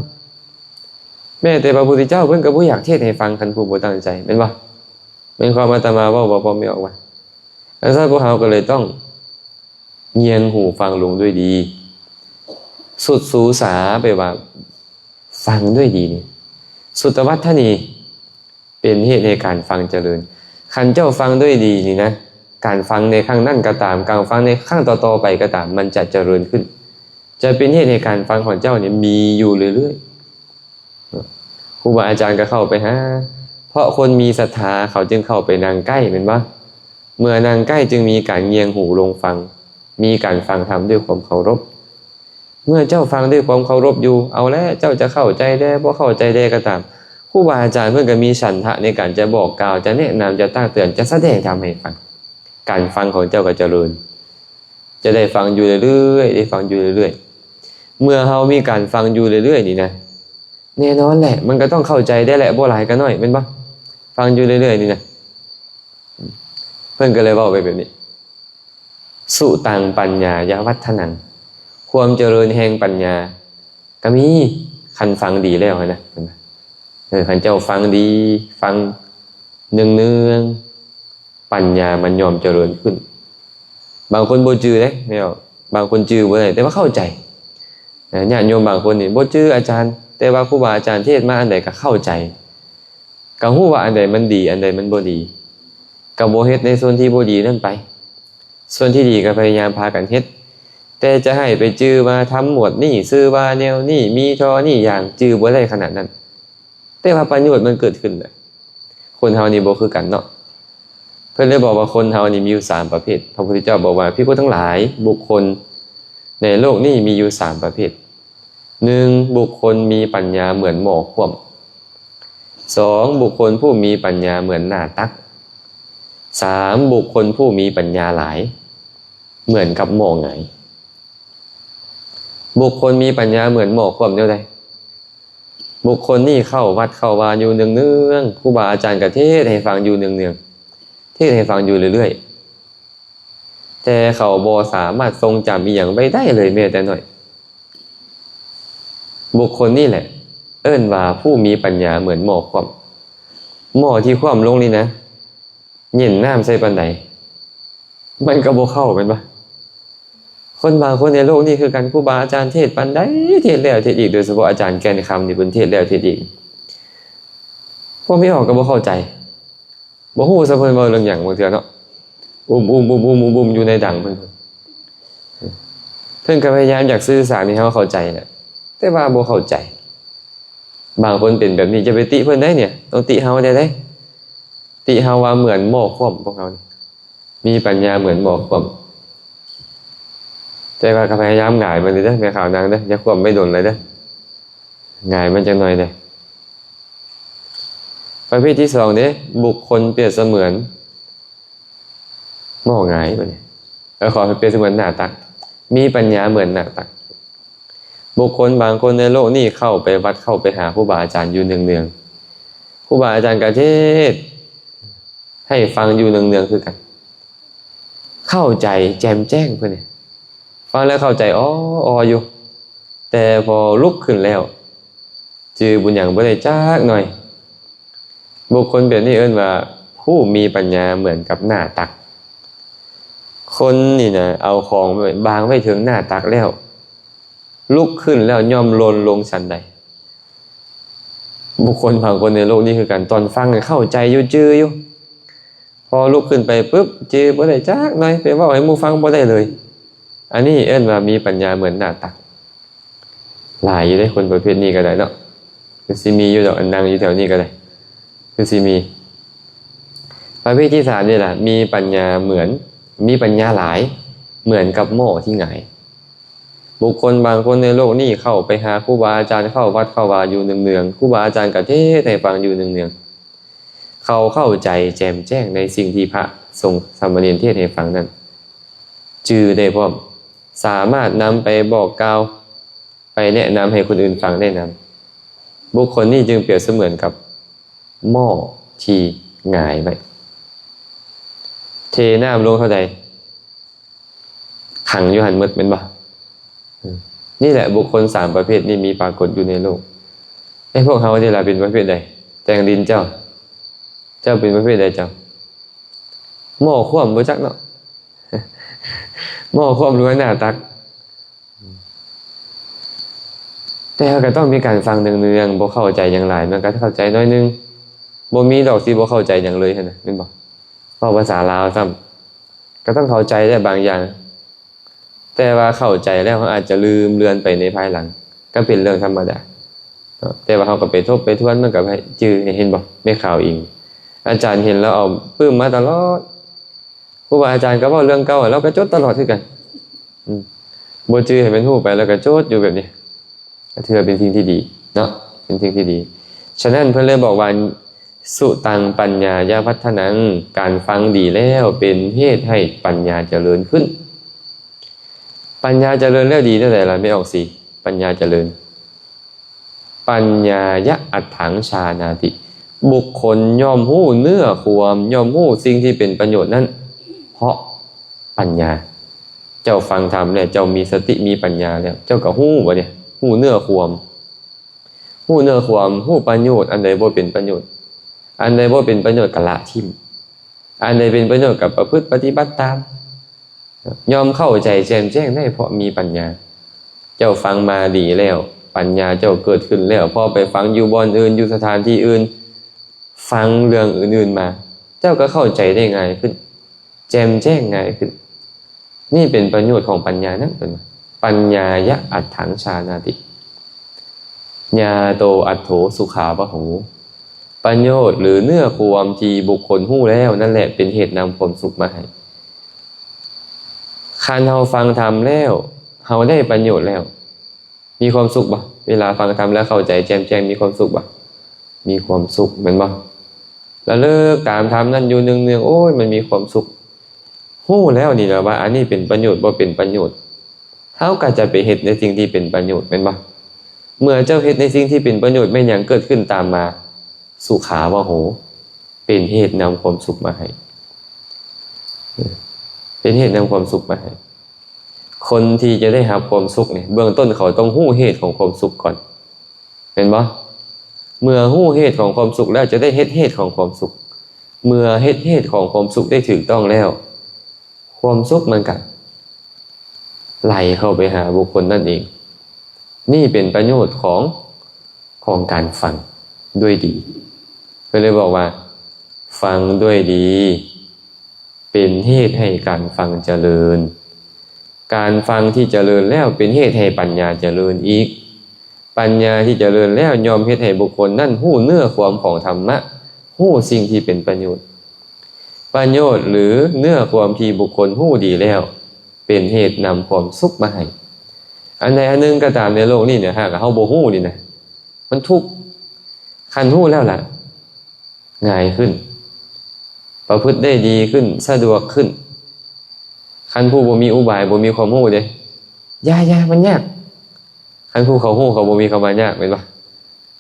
ແມ້ແຕ່ພະພຸດທະເຈົ້າເພິ່ນກໍບໍ່ຢາກເທດໃຫ້ຟັງ ຄັນຜູ້ບໍ່ຕັ້ງໃຈ ແມ່ນບໍ່? ແມ່ນຄວາມອາດຕະມາເວົ້າບໍ່? ພໍ່ແມ່ອອກວ່າ ດັ່ງຊັ້ນພວກເຮົາກໍເລີຍຕ້ອງ ເງືອງຫູຟັງລົງດ້ວຍດີ. ສຸດສູສາ ແປວ່າຟັງດ້ວຍດີນີ້ ສຸດຕະວັດທະນີ ເປັນເຫດໃຫ້ການຟັງຈະເລີນ. ຄັນເຈົ້າຟັງດ້ວຍດີນີ້ນະ ການຟັງໃນຄັ້ງນັ້ນກໍຕາມ ການຟັງໃນຄັ້ງຕໍ່ໆໄປກໍຕາມ ມັນຈະຈະເລີນຂຶ້ນ ຈະເປັນເຫດໃຫ້ການຟັງຂອງເຈົ້ານີ້ມີຢູ່ເລື້ອຍໆ. ຄູບາອາຈານກໍເຂົ້າໄປຫາ ເພາະຄົນມີສັດທາເຂົາຈຶ່ງເຂົ້າໄປນັ່ງໃກ້ແມ່ນບໍ່? ເມື່ອນັ່ງໃກ້ຈຶ່ງມີການເງືອງຫູລົງຟັງ ມີການຟັງທຳດ້ວຍຄວາມເຄົາລົບ. ເມື່ອເຈົ້າຟັງດ້ວຍຄວາມເຄົາລົບຢູ່ ເອົາແລະ ເຈົ້າຈະເຂົ້າໃຈແດ່ ບໍ່ເຂົ້າໃຈແດ່ກໍຕາມ ຄູບາອາຈານເພິ່ນກໍມີສັນທະໃນການຈະບອກກ່າວ ຈະແນະນຳ ຈະຕັກເຕືອນ ຈະສະແດງທຳໃຫ້ຟັງ. ການຟັງຂອງເຈົ້າກໍຈະເລີນ ຈະໄດ້ຟັງຢູ່ເລື້ອຍໆ ໄດ້ຟັງຢູ່ເລື້ອຍໆ. ເມື່ອເຮົາມີການຟັງຢູ່ເລື້ອຍໆນີ້ນະ ແນ່ນອນແຫຼະ ມັນກໍຕ້ອງເຂົ້າໃຈໄດ້ແຫຼະ ບໍ່ຫຼາຍກໍໜ້ອຍ ແມ່ນບໍ່? ຟັງຢູ່ເລື້ອຍໆນີ້ນະ ເພິ່ນກໍເລີຍເວົ້າໄປແບບນີ້ ສຸຕັງປັນຍາຍະວັດທະນັງ ຄວາມຈະເລີນແຫ່ງປັນຍາກໍມີ ຄັນຟັງດີແລ້ວຫັ້ນນະ ເອີ ຄັນເຈົ້າຟັງດີ ຟັງເນືອງໆ ປັນຍາມັນຍ່ອມຈະເລີນຂຶ້ນ. ບາງຄົນບໍ່ຈື່ເດ້ແມ່ນບໍ່? ບາງຄົນຈື່ບໍ່ໄດ້ ແຕ່ວ່າເຂົ້າໃຈ. ຍາດໂຍມບາງຄົນນີ້ບໍ່ຈື່ອາຈານ ແຕ່ວ່າຄູບາອາຈານເທດມາອັນໃດກໍເຂົ້າໃຈ ກໍຮູ້ວ່າອັນໃດມັນດີ ອັນໃດມັນບໍ່ດີ ກໍບໍ່ເຮັດໃນສ່ວນທີ່ບໍ່ດີນັ້ນໄປ ສ່ວນທີ່ດີກໍພະຍາຍາມພາກັນເຮັດ. ແຕ່ຈະໃຫ້ໄປຈື່ວ່າທຳໝວດນີ້ຊື່ວ່າແນວນີ້ ມີທໍ່ນີ້ຢ່າງ ຈື່ບໍ່ໄດ້ຂະໜາດນັ້ນ ແຕ່ວ່າປະໂຫຍດມັນເກີດຂຶ້ນແຫຼະ. ຄົນເຮົານີ້ບໍ່ຄືກັນເນາະ ເພິ່ນໄດ້ບອກວ່າຄົນເຮົານີ້ມີຢູ່ສາມປະເພດ. ພະພຸດທະເຈົ້າບອກວ່າ ພິກຂຸທັງຫຼາຍ ບຸກຄົນໃນໂລກນີ້ມີຢູ່ສາມປະເພດ. ໜຶ່ງ ບຸກຄົນມີປັນຍາເໝືອນໝໍ້ຂວ້ຳ. ສອງ ບຸກຄົນຜູ້ມີປັນຍາເໝືອນໜ້າຕັກ. ສາມ ບຸກຄົນຜູ້ມີປັນຍາຫຼາຍເໝືອນກັບໝໍ້ຫງາຍ. ບຸກຄົນມີປັນຍາເໝືອນໝໍ້ຂວ້ຳແນວໃດ? ບຸກຄົນນີ້ເຂົ້າວັດເຂົ້າວາຢູ່ເນືອງໆ ຄູບາອາຈານກໍເທດໃຫ້ຟັງຢູ່ເນືອງໆ ເທດໃຫ້ຟັງຢູ່ເລື້ອຍໆ ແຕ່ເຂົາບໍ່ສາມາດຊົງຈຳອີ່ຫຍັງໄວ້ໄດ້ເລີຍແມ້ແຕ່ໜ້ອຍ. ບຸກຄົນນີ້ແຫຼະເອີ້ນວ່າຜູ້ມີປັນຍາເໝືອນໝໍ້ຂວ້ຳ. ໝໍ້ທີ່ຂວ້ຳລົງນີ້ນະ ເຢັນນ້ຳໃສ່ປານໃດ ມັນກໍບໍ່ເຂົ້າແມ່ນບໍ່? ຄົນບາງຄົນໃນໂລກນີ້ຄືກັນ ຄູບາອາຈານເທດປານໃດ ເທດແລ້ວເທດອີກ ໂດຍສະເພາະອາຈານແກ່ນຄຳນີ້ ເພິ່ນເທດແລ້ວເທດອີກ ພວກມີອອກກໍບໍ່ເຂົ້າໃຈ ບໍ່ຮູ້ຊະເພິ່ນເວົ້າເລື່ອງຫຍັງ ບາງເທື່ອເນາະ ອຸ້ມໆໆໆຢູ່ໃນດັງເພິ່ນ ເພິ່ນກໍພະຍາຍາມຢາກສື່ສານໃຫ້ເຮົາເຂົ້າໃຈແຫຼະ ແຕ່ວ່າບໍ່ເຂົ້າໃຈ. ບາງຄົນເປັນແບບນີ້ ຢ່າໄປຕິເພິ່ນໄດ໋ ເນຍ ຕ້ອງຕິເຮົາແດ່ເດ້ ຕິເຮົາວ່າເໝືອນໝໍ້ຂວ້ຳ ພວກເຮົານີ້ ມີປັນຍາເໝືອນໝໍ້ຂວ້ຳ. ແຕ່ວ່າກໍພະຍາຍາມຫງາຍມັນເດີ ແມ່ຂາວນາງເດີ ຢ່າຂວ້ຳໄວ້ດົນຫຼາຍເດີ ຫງາຍມັນຈັກໜ້ອຍເດີ. ປະເພດທີສອງເດ້ ບຸກຄົນປຽບສະເໝືອນໝໍ້ຫງາຍ ບັດນີ້ ເອີ ຂໍໃຫ້ປຽບສະເໝືອນໜ້າຕັກ ມີປັນຍາເໝືອນໜ້າຕັກ. ບຸກຄົນບາງຄົນໃນໂລກນີ້ເຂົ້າໄປວັດ ເຂົ້າໄປຫາຄູບາອາຈານຢູ່ເນືອງໆ ຄູບາອາຈານກໍເທດ ໃຫ້ຟັງຢູ່ເນືອງໆຄືກັນ ເຂົ້າໃຈແຈ່ມແຈ້ງເພິ່ນນີ້ ຟັງແລ້ວເຂົ້າໃຈອໍໆຢູ່ ແຕ່ພໍລຸກຂຶ້ນແລ້ວ ຈື່ບຸນຫຍັງບໍ່ໄດ້ຈັກໜ້ອຍ. ບຸກຄົນແບບນີ້ເອີ້ນວ່າຜູ້ມີປັນຍາເໝືອນກັບໜ້າຕັກ. ຄົນນີ້ນະ ເອົາຂອງໄວ້ ວາງໄວ້ເທິງໜ້າຕັກແລ້ວ ລຸກຂຶ້ນແລ້ວຍ່ອມຫຼົ່ນລົງຊັ້ນໃດ. ບຸກຄົນບາງຄົນໃນໂລກນີ້ຄືກັນ ຕອນຟັງເຂົ້າໃຈຢູ່ ຈື່ຢູ່ ພໍລຸກຂຶ້ນໄປປຶບ ຈື່ບໍ່ໄດ້ຈັກໜ້ອຍ ໄປເວົ້າໃຫ້ໝູ່ຟັງບໍ່ໄດ້ເລີຍ. ອັນນີ້ເອີ້ນວ່າມີປັນຍາເໝືອນໜ້າຕັກ. ຫຼາຍຢູ່ເດ້ ຄົນປະເພດນີ້ກໍໄດ້ເນາະ ຄືຊິມີຢູ່ດອກ ອັນນັ່ງຢູ່ແຖວນີ້ກໍໄດ້ ຄືຊິມີ. ປະເພດທີສາມນີ້ລະ ມີປັນຍາເໝືອນ ມີປັນຍາຫຼາຍເໝືອນກັບໝໍ້ທີ່ຫງາຍ. ບຸກຄົນບາງຄົນໃນໂລກນີ້ເຂົ້າໄປຫາຄູບາອາຈານ ເຂົ້າວັດເຂົ້າວາຢູ່ເນືອງໆ ຄູບາອາຈານກໍເທດໃຫ້ຟັງຢູ່ເນືອງໆ ເຂົາເຂົ້າໃຈແຈ່ມແຈ້ງໃນສິ່ງທີ່ພະສົງສາມະເນນເທດໃຫ້ຟັງນັ້ນ ຈື່ໄດ້ພ້ອມ ສາມາດນຳໄປບອກກ່າວ ໄປແນະນຳໃຫ້ຄົນອື່ນຟັງໄດ້ນຳ. ບຸກຄົນນີ້ຈຶ່ງປຽບສະເໝືອນກັບໝໍ້ທີ່ຫງາຍໄວ້ ເທນ້ຳລົງເທົ່າໃດ ຂັງຢູ່ຫັ້ນໝົດແມ່ນບໍ່? ນີ້ແຫຼະ ບຸກຄົນສາມປະເພດນີ້ມີປາກົດຢູ່ໃນໂລກ. ແຕ່ພວກເຮົານີ້ລະເປັນປະເພດໃດ? ແຕ່ງດິນເຈົ້າ ເຈົ້າເປັນປະເພດໃດເຈົ້າ? ໝໍ້ຂວ້ຳບໍ່ຈັກເນາະ ໝໍ້ຄວາມຮູ້ໜ້າຕັກ. ແຕ່ເຮົາກໍຕ້ອງມີການຟັງເນືອງໆ, ບໍ່ເຂົ້າໃຈຫຍັງຫຼາຍ ມັນກໍເຂົ້າໃຈໜ້ອຍໜຶ່ງ, ບໍ່ມີດອກທີ່ບໍ່ເຂົ້າໃຈຫຍັງເລີຍຫັ້ນນະ ແມ່ນບໍ່? ເວົ້າພາສາລາວຊ້ຳ ກໍຕ້ອງເຂົ້າໃຈໄດ້ບາງຢ່າງ, ແຕ່ວ່າເຂົ້າໃຈແລ້ວເຮົາອາດຈະລືມເລືອນໄປໃນພາຍຫຼັງ ກໍເປັນເລື່ອງທຳມະດາເນາະ. ແຕ່ວ່າເຮົາກໍໄປທົບໄປທວນ ມັນກໍໃຫ້ຈື່ ເຫັນບໍ່? ແມ່ຂາວອີງ ອາຈານເຫັນແລ້ວເອົາປຶ້ມມາຕະຫຼອດ. ຄູບາອາຈານກໍເວົ້າເລື່ອງເກົ່າ ແລ້ວກໍຈົດຕະຫຼອດຄືກັນ. ອືມ ບໍ່ຈື່ໃຫ້ມັນຮູ້ໄປ ແລ້ວກໍຈົດຢູ່ແບບນີ້ ກໍຖືວ່າເປັນສິ່ງທີ່ດີເນາະ, ເປັນສິ່ງທີ່ດີ. ສະນັ້ນເພິ່ນເລີຍບອກວ່າ ສຸຕັງປັນຍາຍະວັດທະນັງ, ການຟັງດີແລ້ວເປັນເຫດໃຫ້ປັນຍາຈະເລີນຂຶ້ນ. ປັນຍາຈະເລີນແລ້ວດີແນວໃດລະ ແມ່ອອກສີ? ປັນຍາຈະເລີນ ປັນຍາຍະອັດຖັງຈານາຕິ, ບຸກຄົນຍ່ອມຮູ້ເນື້ອຄວາມ, ຍ່ອມຮູ້ສິ່ງທີ່ເປັນປະໂຫຍດນັ້ນ ເພາະປັນຍາ. ເຈົ້າຟັງທຳແລ້ວ ເຈົ້າມີສະຕິມີປັນຍາແລ້ວ ເຈົ້າກໍຮູ້ ບັດນີ້ຮູ້ເນື້ອຄວາມ, ຮູ້ເນື້ອຄວາມ, ຮູ້ປະໂຫຍດ, ອັນໃດບໍ່ເປັນປະໂຫຍດ, ອັນໃດບໍ່ເປັນປະໂຫຍດກໍລະຖິ້ມ, ອັນໃດເປັນປະໂຫຍດກໍປະພຶດປະຕິບັດຕາມ. ຍ່ອມເຂົ້າໃຈແຈ່ມແຈ້ງໄດ້ເພາະມີປັນຍາ. ເຈົ້າຟັງມາດີແລ້ວ ປັນຍາເຈົ້າເກີດຂຶ້ນແລ້ວ ພໍໄປຟັງຢູ່ບ່ອນອື່ນ ຢູ່ສະຖານທີ່ອື່ນ ຟັງເລື່ອງອື່ນໆມາ ເຈົ້າກໍເຂົ້າໃຈໄດ້ງ່າຍຂຶ້ນ ແຈ່ມແຈ້ງງ່າຍຂຶ້ນ. ນີ້ເປັນປະໂຫຍດຂອງປັນຍານັ້ນ ເພິ່ນວ່າ ປັນຍາຍະອັດຖັງຈານາຕິ ຍາໂຕອັດໂຖສຸຂາວະໂຫ. ປະໂຫຍດ ຫຼື ເນື້ອຄວາມທີ່ບຸກຄົນຮູ້ແລ້ວນັ້ນແຫຼະ ເປັນເຫດນຳຄວາມສຸກມາໃຫ້. ຄັນເຮົາຟັງທຳແລ້ວ ເຮົາໄດ້ປະໂຫຍດແລ້ວ ມີຄວາມສຸກບໍ່? ເວລາຟັງທຳແລ້ວເຂົ້າໃຈແຈ່ມແຈ້ງ ມີຄວາມສຸກບໍ່? ມີຄວາມສຸກ ແມ່ນບໍ່? ລະເລີກຕາມທຳນັ້ນຢູ່ເນືອງໆ ໂອ້ຍ ມັນມີຄວາມສຸກ. ຮູ້ແລ້ວນີ້ລະວ່າອັນນີ້ເປັນປະໂຫຍດ ບໍ່ເປັນປະໂຫຍດ ເຮົາກໍຈະໄປເຮັດໃນສິ່ງທີ່ເປັນປະໂຫຍດ ແມ່ນບໍ່? ເມື່ອເຈົ້າເຮັດໃນສິ່ງທີ່ເປັນປະໂຫຍດ ແມ່ນຫຍັງເກີດຂຶ້ນຕາມມາ? ສຸຂາວະໂຫ ເປັນເຫດນຳຄວາມສຸກມາໃຫ້ ເປັນເຫດນຳຄວາມສຸກມາໃຫ້. ຄົນທີ່ຈະໄດ້ຮັບຄວາມສຸກນີ້ ເບື້ອງຕົ້ນເຂົາຕ້ອງຮູ້ເຫດຂອງຄວາມສຸກກ່ອນ ແມ່ນບໍ່? ເມື່ອຮູ້ເຫດຂອງຄວາມສຸກແລ້ວ ຈະໄດ້ເຮັດເຫດຂອງຄວາມສຸກ. ເມື່ອເຮັດເຫດຂອງຄວາມສຸກໄດ້ຖືກຕ້ອງແລ້ວ ຄວາມສຸກມັນກະໄຫຼເຂົ້າໄປຫາບຸກຄົນນັ້ນເອງ. ນີ້ເປັນປະໂຫຍດຂອງ ຂອງການຟັງດ້ວຍດີ. ເພິ່ນເລີຍບອກວ່າ ຟັງດ້ວຍດີ ເປັນເຫດໃຫ້ການຟັງຈະເລີນ. ການຟັງທີ່ຈະເລີນແລ້ວ ເປັນເຫດໃຫ້ປັນຍາຈະເລີນອີກ. ປັນຍາທີ່ຈະເລີນແລ້ວ ຍ່ອມເຮັດໃຫ້ບຸກຄົນນັ້ນຮູ້ເນື້ອຄວາມຂອງທຳມະ, ຮູ້ສິ່ງທີ່ເປັນປະໂຫຍດ. ປະໂຫຍດ ຫຼື ເນື້ອຄວາມທີ່ບຸກຄົນຮູ້ດີແລ້ວ ເປັນເຫດນຳຄວາມສຸກມາໃຫ້. ອັນໃດອັນໜຶ່ງກໍຕາມໃນໂລກນີ້ເນຍ ຫາກເຮົາບໍ່ຮູ້ນີ້ນະ ມັນທຸກ. ຄັນຮູ້ແລ້ວລະ ງ່າຍຂຶ້ນ, ປະພຶດໄດ້ດີຂຶ້ນ, ສະດວກຂຶ້ນ. ຄັນຜູ້ບໍ່ມີອຸບາຍ, ບໍ່ມີຄວາມຮູ້ເດ້, ຢ່າ, ຢ່າ, ມັນຍາກ. ຄັນຜູ້ເຂົາຮູ້, ເຂົາບໍ່ມີຄຳວ່າຍາກ, ແມ່ນບໍ່?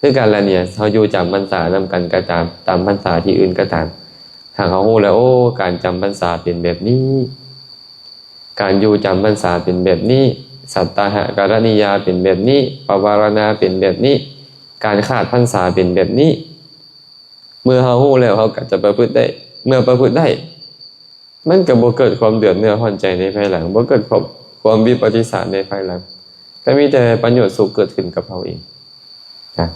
ຄືກັນລະນີ້, ເຮົາຢູ່ຈຳພັນສານຳກັນກໍຕາມ, ຕາມພັນສາທີ່ອື່ນກໍຕາມ, ຫາກເຮົາຮູ້ແລ້ວ, ໂອ້, ການຈຳພັນສາເປັນແບບນີ້, ການຢູ່ຈຳພັນສາເປັນແບບນີ້, ສັດຕາຫະກະລະນິຍາເປັນແບບນີ້, ປະວາລະນາເປັນແບບນີ້, ການຂາດພັນສາເປັນແບບນີ້. ເມື່ອເຮົາຮູ້ແລ້ວ ເຮົາກໍຈະປະພຶດໄດ້. ເມື່ອປະພຶດໄດ້ ມັນກໍບໍ່ເກີດຄວາມເດືອດເນື້ອຮ້ອນໃຈໃນພາຍຫຼັງ, ບໍ່ເກີດຄວາມ, ຄວາມວິປະຕິສານໃນພາຍຫຼັງ, ກໍມີແຕ່ປະໂຫຍດສຸກເກີດຂຶ້ນກັບເຮົາເອງນະ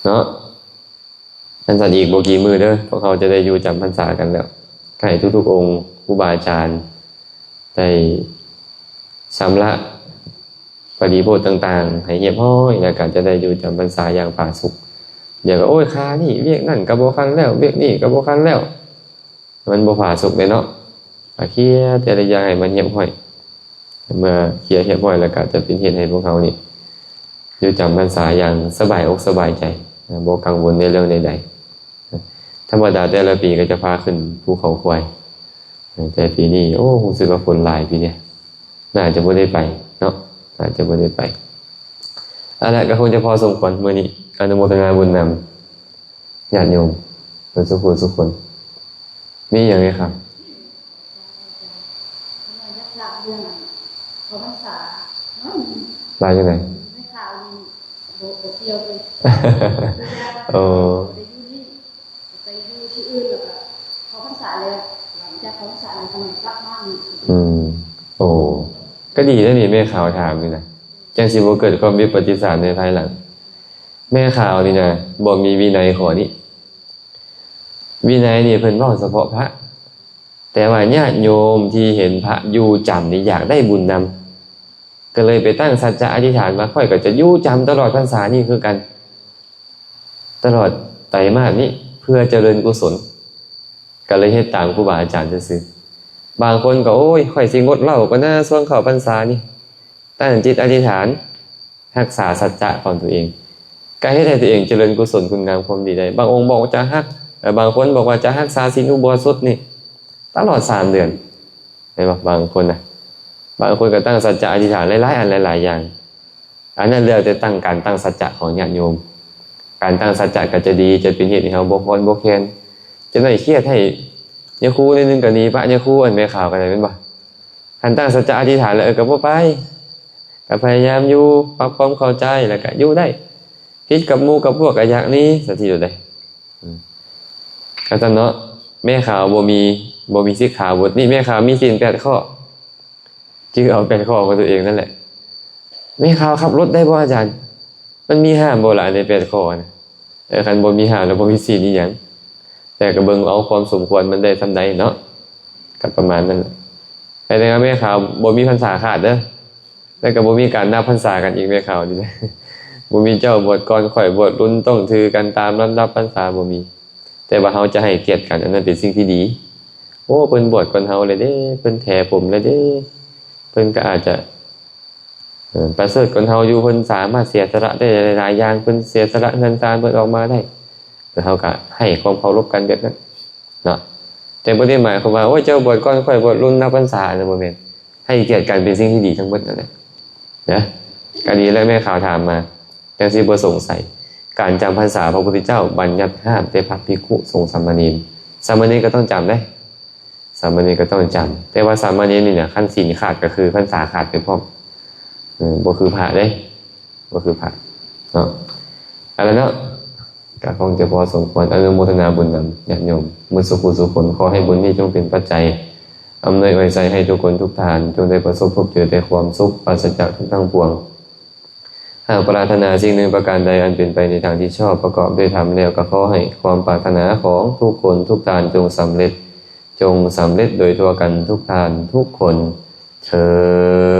ເນາະ. ອັນຊັ້ນອີກບໍ່ກີ່ມື້ເດີ ພວກເຮົາຈະໄດ້ຢູ່ຈຳພັນສາກັນແລ້ວ. ໃຫ້ທຸກໆອົງ ຄູບາອາຈານ ໄດ້ຊຳລະປະລິໂພດຕ່າງໆໃຫ້ຮຽບຮ້ອຍ ແລ້ວກໍຈະໄດ້ຢູ່ຈຳພັນສາຢ່າງຜາສຸກ. ດຽວກໍ ໂອ້ຍ ຄານີ້ ວຽກນັ້ນກໍບໍ່ຄັນແລ້ວ, ວຽກນີ້ກໍບໍ່ຄັນແລ້ວ, ມັນບໍ່ຜາສຸກເດ້ເນາະ. ກໍເຄຍແຕ່ລະຢ່າງໃຫ້ມັນຮຽບຮ້ອຍ. ເມື່ອເຄຍຮຽບຮ້ອຍແລ້ວ ກໍຈະເປັນເຫດໃຫ້ພວກເຮົານີ້ຢູ່ຈຳພັນສາຢ່າງສະບາຍອົກສະບາຍໃຈ, ບໍ່ກັງວົນໃນເລື່ອງໃດໆ. ທຳມະດາແຕ່ລະປີກໍຈະພາຂຶ້ນພູເຂົາຄວາຍ, ແຕ່ປີນີ້ ໂອ້ ຮູ້ສຶກວ່າຝົນຫຼາຍປີນີ້, ໜ້າຈະບໍ່ໄດ້ໄປເນາະ, ໜ້າຈະບໍ່ໄດ້ໄປ. ເອົາລະ, ກໍຄົງຈະພໍສົມຄວນມື້ນີ້. ອະນຸໂມທະນາບຸນນຳຍາດໂຍມເບິດສູ່ຜູ້ສູ່ຄົນ. ມີຫຍັງອີກຄັບ? ຢາກຖາມເລື່ອງເຂົ້າພັນສາເນາະ. ວ່າຈັ່ງໃດ? ໄດ້ຂ່າວນີ້ບໍ່, ບໍ່ກ່ຽວເລີຍ. ໂອ້ ໄດ້ຢູ່ນີ້ ໄປຢູ່ທີ່ອື່ນ ແລ້ວກໍເຂົ້າພັນສາແລ້ວ ວ່າ ຈາກຂອງສາລະກຳລັງກັບມານີ້ ອືມ ໂອ້ ກໍດີແລ້ວນີ້ ແມ່ຂາວຖາມນີ້ນະ ຈັ່ງຊິບໍ່ເກີດຄວາມວິປະຕິສານໃນພາຍຫຼັງ. ແມ່ຂາວນີ້ນະ ບໍ່ມີວິໄນຂໍ້ນີ້. ວິໄນນີ້ເພິ່ນເວົ້າສະເພາະພະ, ແຕ່ວ່າຍາດໂຍມທີ່ເຫັນພະຢູ່ຈຳນີ້ຢາກໄດ້ບຸນນຳ, ກໍເລີຍໄປຕັ້ງສັດຈະອະທິຖານວ່າ ຂ້ອຍກໍຈະຢູ່ຈຳຕະຫຼອດພັນສານີ້ຄືກັນ, ຕະຫຼອດໄຕມາດນີ້ ເພື່ອຈະເລີນກຸສົນ. ກໍເລີຍເຮັດຕາມຄູບາອາຈານຊື່ໆ. ບາງຄົນກໍ ໂອ້ຍ ຂ້ອຍຊິງົດເຫຼົ້າກ່ອນນາ ຊ່ວງເຂົ້າພັນສານີ້. ຕັ້ງຈິດອະທິຖານ ຮັກສາສັດຈະຂອງຕົວເອງ ກໍເຮັດໃຫ້ຕົວເອງຈະເລີນກຸສົນຄຸນງາມຄວາມດີໄດ້. ບາງອົງບອກວ່າຈະຮັກ ເອີ ບາງຄົນບອກວ່າຈະຮັກສາສິນອຸໂບສົດນີ້ຕະຫຼອດສາມເດືອນ ເຫັນບໍ່? ບາງຄົນນະ ບາງຄົນກໍຕັ້ງສັດຈະອະທິຖານຫຼາຍໆອັນຫຼາຍໆຢ່າງ. ອັນນັ້ນແລ້ວແຕ່ຕັ້ງ ການຕັ້ງສັດຈະຂອງຍາດໂຍມ. ການຕັ້ງສັດຈະກໍຈະດີ ຈະເປັນເຫດໃຫ້ເຮົາບໍ່ຄອນບໍ່ແຄນ. ຈະໄດ້ຄຽດໃຫ້ຍາຄູໜ້ອຍໜຶ່ງກໍໜີ ປະຍາຄູ ອັນແມ່ຂາວກໍໄດ້ ແມ່ນບໍ່? ຄັນຕັ້ງສັດຈະອະທິຖານແລ້ວ ເອີ ກໍບໍ່ໄປ ກໍພະຍາຍາມຢູ່ ປັບຄວາມເຂົ້າໃຈ ແລ້ວກໍຢູ່ໄດ້. ຜິດກັບໝູ່ກັບພວກກໍຢາກໜີ ສັນຕິໂດດໃດ. ອືມ ກໍຊັ້ນເນາະ. ແມ່ຂາວບໍ່ມີ ບໍ່ມີສິກຂາບົດນີ້. ແມ່ຂາວມີສິນແປດຂໍ້ ຈື່ເອົາແປດຂໍ້ຂອງຕົວເອງນັ້ນແຫຼະ. ແມ່ຂາວຂັບລົດໄດ້ບໍ່ອາຈານ? ມັນມີຫ້າມບໍ່ລະ ໃນແປດຂໍ້ນະ? ເອີ ຄັນບໍ່ມີຫ້າມແລ້ວບໍ່ມີສິນອີ່ຫຍັງ. ແຕ່ກໍເບິ່ງເອົາຄວາມສົມຄວນມັນໄດ້ສ່ຳໃດເນາະ ກໍປະມານນັ້ນແຫຼະ. ແຕ່ວ່າແມ່ຂາວບໍ່ມີພັນສາຂາດເດີ ແລ້ວກໍບໍ່ມີການນັບພັນສາກັນອີກ ແມ່ຂາວນີ້ນະ. ບໍ່ມີເຈົ້າບວດກ່ອນ ຂ້ອຍບວດລຸນ ຕ້ອງຖືກັນຕາມລຳດັບພັນສາ ບໍ່ມີ. ແຕ່ວ່າເຮົາຈະໃຫ້ກຽດກັນ ອັນນັ້ນເປັນສິ່ງທີ່ດີ. ໂອ້ ເພິ່ນບວດກ່ອນເຮົາແລ້ວເດ້ ເພິ່ນແຖຜົມແລ້ວເດ້ ເພິ່ນກໍອາດຈະ ເອີ ປະເສີດກວ່າເຮົາຢູ່ ເພິ່ນສາມາດເສຍສະຫຼະໄດ້ຫຼາຍໆຢ່າງ ເພິ່ນເສຍສະຫຼະເຮືອນຊານເພິ່ນອອກມາໄດ້ ແລ້ວເຮົາກໍໃຫ້ຄວາມເຄົາລົບກັນແບບນັ້ນເນາະ. ແຕ່ບໍ່ໄດ້ໝາຍຄວາມວ່າ ໂອ້ຍ ເຈົ້າບວດກ່ອນ ຂ້ອຍບວດລຸນ ນັບພັນສາ ອັນນັ້ນບໍ່ແມ່ນ. ໃຫ້ກຽດກັນເປັນສິ່ງທີ່ດີທັງໝົດນັ້ນແຫຼະນະ. ກໍດີແລ້ວແມ່ຂາວຖາມມາ ຈັ່ງຊິບໍ່ສົງໄສ. ການຈຳພັນສາ ພະພຸດທະເຈົ້າບັນຍັດຫ້າມແຕ່ພະພິກຂຸ ສົງ ສາມະເນນ. ສາມະເນນກໍຕ້ອງຈຳເດ້ ສາມະເນນກໍຕ້ອງຈຳ. ແຕ່ວ່າສາມະເນນນີ້ນະ ຄັນສິນຂາດກໍຄືພັນສາຂາດໄປພ້ອມ. ເອີ ບໍ່ຄືພະເດ້ ບໍ່ຄືພະເນາະ. ເອົາລະເນາະ ກໍຄົງຈະພໍສົມຄວນ. ອະນຸໂມທະນາບຸນນຳຍາດໂຍມໝົດສູ່ຜູ້ສູ່ຄົນ. ຂໍໃຫ້ບຸນນີ້ຈົ່ງເປັນປັດໄຈອຳນວຍອວຍໄຊໃຫ້ທຸກຄົນທຸກທ່ານ ຈົ່ງໄດ້ປະສົບພົບເຈີແຕ່ຄວາມສຸກ ປາສະຈາກທຸກທັງປວງ. ຫາກປາດຖະໜາສິ່ງໜຶ່ງປະການໃດ ອັນເປັນໄປໃນທາງທີ່ຊອບ ປະກອບດ້ວຍທຳແລ້ວ ກໍຂໍໃຫ້ຄວາມປາດຖະໜາຂອງທຸກຄົນທຸກທ່ານ ຈົ່ງສຳເລັດ ຈົ່ງສຳເລັດໂດຍທົ່ວກັນທຸກທ່ານທຸກຄົນເທີ້ນ.